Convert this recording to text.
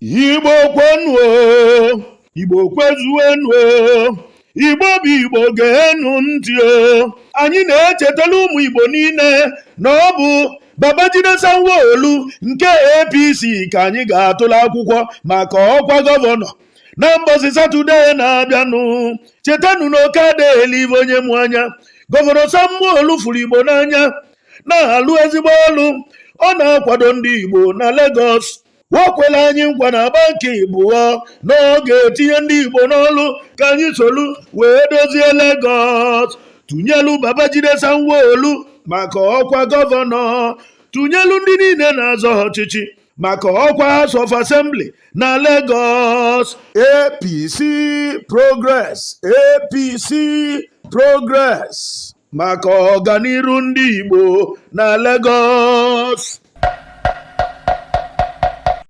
Igbo kwenu, Igbo kwezuenu, Igbo bụ Igbo, geenụ ntị o. Anyị na-echetala ụmụ Igbo niile na ọ bụ Babajide Sanwo-Olu nke APC ka anyị ga-atụla akwụkwọ maka ọkwa gọvanọ na mbọsị Satọde na-abịanụ. Chetanụ na oke adịghị onye mụ anya. Gọvanọ Sanwo-Olu fụrụ Igbo n'anya, na-alụ ezigbo ọlụ. Ọ na-akwado ndị Igbo na Lagos. O kwela anyị nkwa na banki bụọ na ọ ga-etinye ndị Igbo n'ọlụ ka anyị solu wee dozie Lagos. Tụnyelu Babajide Sanwo-Olu maka ọkwa gọvanọ. Tụnyelu ndị niile na-azọ ọchịchị maka ọkwa House of Assembly na Lagos. APC progress, APC progress, maka ọganiru ndị Igbo na Lagos.